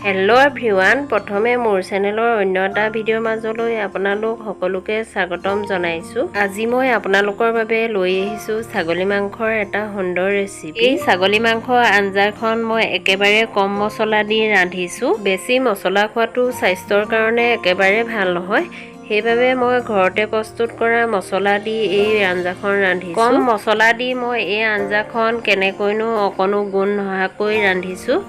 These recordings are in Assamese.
হেল্ল' এভৰিৱান, প্ৰথমে মোৰ চেনেলৰ অন্য এটা ভিডিঅ'ৰ মাজলৈ আপোনালোক সকলোকে স্বাগতম জনাইছোঁ। আজি মই আপোনালোকৰ বাবে লৈ আহিছোঁ ছাগলী মাংসৰ এটা সুন্দৰ ৰেচিপি। এই ছাগলী মাংস আঞ্জাখন মই একেবাৰে কম মছলা দি ৰান্ধিছোঁ। বেছি মছলা খোৱাটো স্বাস্থ্যৰ কাৰণে একেবাৰে ভাল নহয়, সেইবাবে মই ঘৰতে প্ৰস্তুত কৰা মছলা দি এই আঞ্জাখন ৰান্ধিছোঁ। কম মছলা দি মই এই আঞ্জাখন কেনেকৈনো অকণো গোন্ধ নহাকৈ ৰান্ধিছোঁ,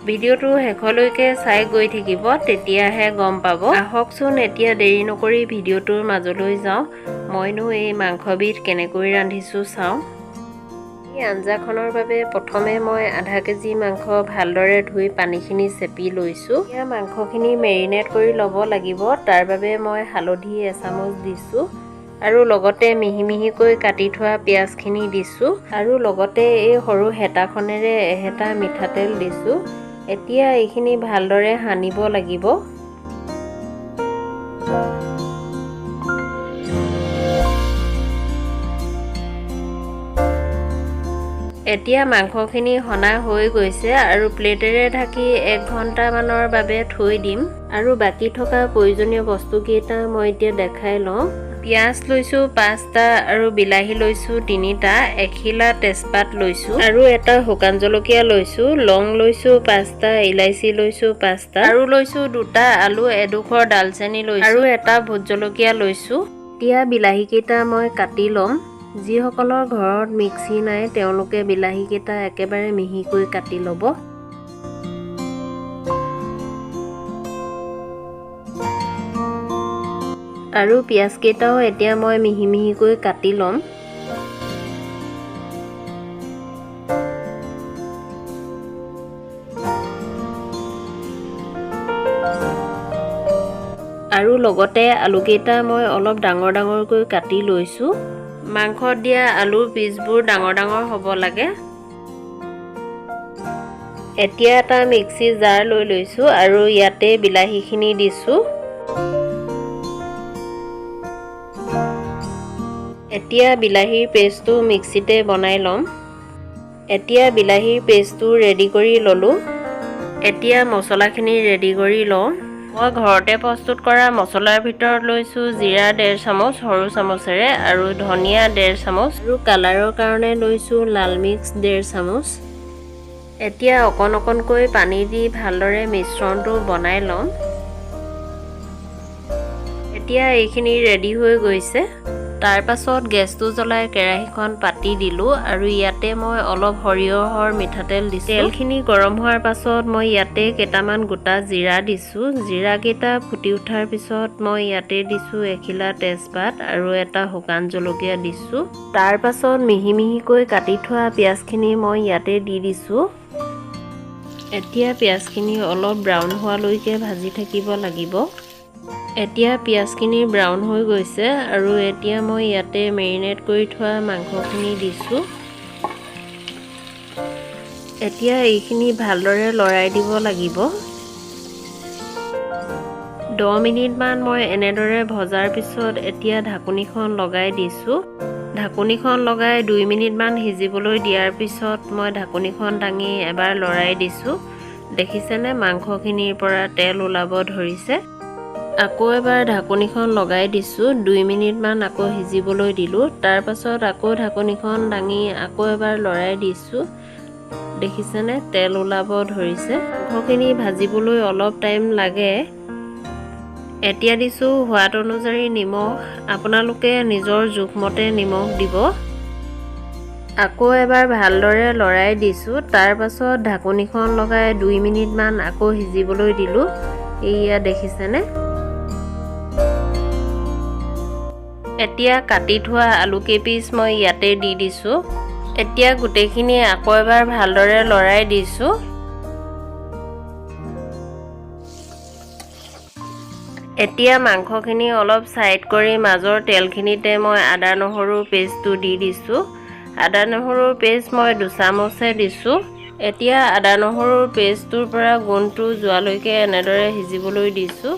ভিডিঅ'টো শেষলৈকে চাই গৈ থাকিব, তেতিয়াহে গম পাব। আহকচোন এতিয়া দেৰি নকৰি ভিডিঅ'টোৰ মাজলৈ যাওঁ। মইনো এই মাংসবিধ কেনেকৈ ৰান্ধিছোঁ চাওঁ। এই আঞ্জাখনৰ বাবে প্ৰথমে মই আধা কেজি মাংস ভালদৰে ধুই পানীখিনি চেপি লৈছোঁ। এতিয়া মাংসখিনি মেৰিনেট কৰি ল'ব লাগিব, তাৰ বাবে মই হালধি এচামুচ দিছোঁ আৰু লগতে মিহি মিহিকৈ কাটি থোৱা পিঁয়াজখিনি দিছোঁ আৰু লগতে এই সৰু হেতাখনেৰে এহেতা মিঠাতেল দিছোঁ। এতিয়া এইখিনি ভালদৰে সানিব লাগিব। এতিয়া মাংসখিনি সনা হৈ গৈছে আৰু প্লেটেৰে ঢাকি 1 ঘণ্টামানৰ বাবে থৈ দিম। আৰু বাকী থকা প্ৰয়োজনীয় বস্তুকেইটা মই এতিয়া দেখাই লওঁ। পিঁয়াজ লৈছোঁ 5টা আৰু বিলাহী লৈছোঁ 3টা, এখিলা তেজপাত লৈছোঁ আৰু এটা শুকান জলকীয়া লৈছোঁ, লং লৈছোঁ 5টা, ইলাচি লৈছোঁ 5টা আৰু লৈছোঁ 2টা আলু, এডোখৰ ডালচেনি লৈছোঁ আৰু এটা ভোট জলকীয়া লৈছোঁ। এতিয়া বিলাহীকেইটা মই কাটি ল'ম। যিসকলৰ ঘৰত মিক্সি নাই তেওঁলোকে বিলাহীকেইটা একেবাৰে মিহিকৈ কাটি ল'ব। আৰু পিঁয়াজকেইটাও এতিয়া মই মিহি মিহিকৈ কাটি ল'ম। আৰু লগতে আলুকেইটা মই অলপ ডাঙৰ ডাঙৰকৈ কাটি লৈছোঁ। মাংসত দিয়া আলুৰ পিচবোৰ ডাঙৰ ডাঙৰ হ'ব লাগে। এতিয়া এটা মিক্সি জাৰ লৈ লৈছোঁ আৰু ইয়াতে বিলাহীখিনি দিছোঁ। এতিয়া বিলাহীৰ পেষ্টটো মিক্সিতে বনাই ল'ম। এতিয়া বিলাহীৰ পেষ্টটো ৰেডি কৰি ল'লোঁ। এতিয়া মছলাখিনি ৰেডি কৰি লওঁ। মই ঘৰতে প্ৰস্তুত কৰা মছলাৰ ভিতৰত লৈছোঁ জিৰা 1.5 চামুচ সৰু চামুচেৰে আৰু ধনিয়া 1.5 চামুচ আৰু কালাৰৰ কাৰণে লৈছোঁ লাল মিক্স 1.5 চামুচ। এতিয়া অকণ অকণকৈ পানী দি ভালদৰে মিশ্ৰণটো বনাই ল'ম। এতিয়া এইখিনি ৰেডি হৈ গৈছে। তাৰ পাছত গেছটো জ্বলাই কেৰাহীখন পাতি দিলোঁ আৰু ইয়াতে মই অলপ সৰিয়হৰ মিঠাতেল দিছোঁ। তেলখিনি গৰম হোৱাৰ পাছত মই ইয়াতে কেইটামান গোটা জিৰা দিছোঁ। জিৰাকেইটা ফুটি উঠাৰ পিছত মই ইয়াতে দিছোঁ এখিলা তেজপাত আৰু এটা শুকান জলকীয়া দিছোঁ। তাৰ পাছত মিহি মিহিকৈ কাটি থোৱা পিঁয়াজখিনি মই ইয়াতে দি দিছোঁ। এতিয়া পিঁয়াজখিনি অলপ ব্ৰাউন হোৱালৈকে ভাজি থাকিব লাগিব। এতিয়া পিঁয়াজখিনি ব্ৰাউন হৈ গৈছে আৰু এতিয়া মই ইয়াতে মেৰিনেট কৰি থোৱা মাংসখিনি দিছোঁ। এতিয়া এইখিনি ভালদৰে লৰাই দিব লাগিব। 10 মিনিটমান মই এনেদৰে ভজাৰ পিছত এতিয়া ঢাকনিখন লগাই দিছোঁ। ঢাকনিখন লগাই 2 মিনিটমান সিজিবলৈ দিয়াৰ পিছত মই ঢাকনিখন দাঙি এবাৰ লৰাই দিছোঁ। দেখিছেনে মাংসখিনিৰ পৰা তেল ওলাব ধৰিছে। আকৌ এবাৰ ঢাকনিখন লগাই দিছোঁ। 2 মিনিটমান আকৌ সিজিবলৈ দিলোঁ। তাৰ পাছত আকৌ ঢাকনিখন দাঙি আকৌ এবাৰ লৰাই দিছোঁ। দেখিছেনে তেল ওলাব ধৰিছে। মাংসখিনি ভাজিবলৈ অলপ টাইম লাগে। এতিয়া দিছোঁ সোৱাদ অনুযায়ী নিমখ। আপোনালোকে নিজৰ জোখমতে নিমখ দিব। আকৌ এবাৰ ভালদৰে লৰাই দিছোঁ। তাৰ পাছত ঢাকনিখন লগাই 2 মিনিটমান আকৌ সিজিবলৈ দিলোঁ। এইয়া দেখিছেনে। এতিয়া কাটি থোৱা আলু কেইপিচ মই ইয়াতে দি দিছোঁ। এতিয়া গোটেইখিনি আকৌ এবাৰ ভালদৰে লৰাই দিছোঁ। এতিয়া মাংসখিনি অলপ ছাইড কৰি মাজৰ তেলখিনিতে মই আদা নহৰু পেষ্টটো দি দিছোঁ। আদা নহৰুৰ পেষ্ট মই 2 চামুচহে দিছোঁ। এতিয়া আদা নহৰুৰ পেষ্টটোৰ পৰা গোন্ধটো যোৱালৈকে এনেদৰে সিজিবলৈ দিছোঁ।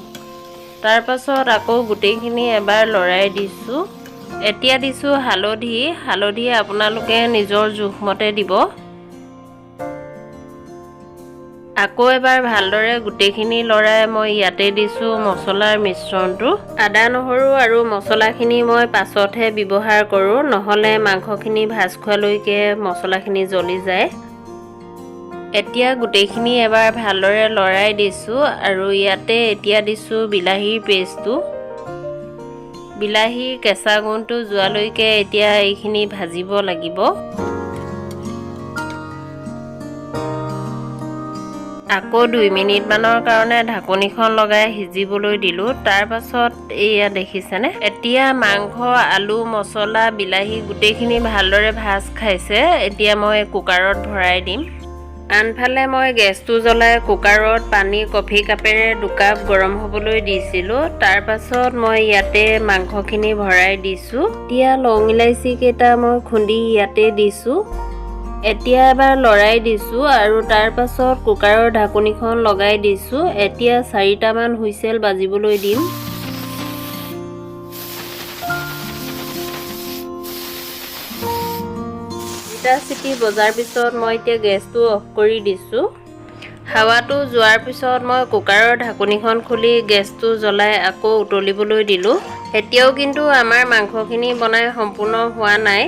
তাৰ পাছত আকৌ গোটেইখিনি এবাৰ লৰাই দিছোঁ। এতিয়া দিছোঁ হালধি। হালধি আপোনালোকে নিজৰ জোখমতে দিব। আকৌ এবাৰ ভালদৰে গোটেইখিনি লৰাই মই ইয়াতে দিছোঁ মছলাৰ মিশ্ৰণটো। আদা, নহৰু আৰু মছলাখিনি মই পাছতহে ব্যৱহাৰ কৰোঁ, নহ'লে মাংসখিনি ভাজ খোৱালৈকে মছলাখিনি জ্বলি যায়। এতিয়া গোটেইখিনি এবাৰ ভালদৰে লৰাই দিছোঁ আৰু ইয়াতে এতিয়া দিছোঁ বিলাহীৰ পেষ্টটো। বিলাহীৰ কেঁচা গোন্ধটো যোৱালৈকে এতিয়া এইখিনি ভাজিব লাগিব। আকৌ 2 মিনিটমানৰ কাৰণে ঢাকনিখন লগাই সিজিবলৈ দিলোঁ। তাৰপাছত এয়া দেখিছেনে, এতিয়া মাংস, আলু, মছলা, বিলাহী গোটেইখিনি ভালদৰে ভাজ খাইছে। এতিয়া মই কুকাৰত ভৰাই দিম। আনফালে মই গেছটো জ্বলাই কুকাৰত পানী কফি কাপেৰে 2 কাপ গৰম হ'বলৈ দিছিলোঁ। তাৰপাছত মই ইয়াতে মাংসখিনি ভৰাই দিছোঁ। এতিয়া লং ইলাচি কেইটা মই খুন্দি ইয়াতে দিছোঁ। এতিয়া এবাৰ লৰাই দিছোঁ আৰু তাৰপাছত কুকাৰৰ ঢাকনিখন লগাই দিছোঁ। এতিয়া 4টামান হুইচেল বাজিবলৈ দিম। 2টা চিটি বজাৰ পিছত মই এতিয়া গেছটো অফ কৰি দিছোঁ। হাৱাটো যোৱাৰ পিছত মই কুকাৰৰ ঢাকনিখন খুলি গেছটো জ্বলাই আকৌ উতলিবলৈ দিলোঁ। এতিয়াও কিন্তু আমাৰ মাংসখিনি বনাই সম্পূৰ্ণ হোৱা নাই।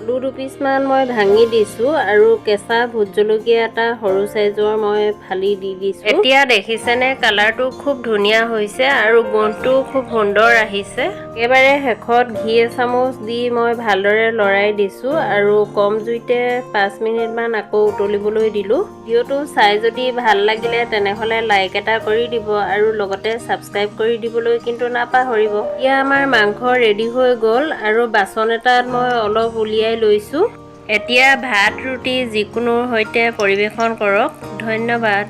আলু 2 পিচমান মই ভাঙি দিছোঁ আৰু কেঁচা ভোট জলকীয়া এটা সৰু চাইজৰ মই ফালি দি দিছোঁ। এতিয়া দেখিছেনে, কালাৰটো খুব ধুনীয়া হৈছে আৰু গোন্ধটোও খুব সুন্দৰ আহিছে। একেবাৰে শেষত ঘি এচামুচ দি মই ভালদৰে লৰাই দিছোঁ আৰু কম জুইতে 5 মিনিটমান আকৌ উতলিবলৈ দিলোঁ। ভিডিঅ'টো চাই যদি ভাল লাগিলে তেনেহ'লে লাইক এটা কৰি দিব আৰু লগতে ছাবস্ক্ৰাইব কৰি দিবলৈ কিন্তু নাপাহৰিব। এতিয়া আমাৰ মাংস ৰেডি হৈ গ'ল আৰু বাচন এটাত মই অলপ উলিয়াই লৈছোঁ। এতিয়া ভাত, ৰুটি যিকোনোৰ সৈতে পৰিৱেশন কৰক। ধন্যবাদ।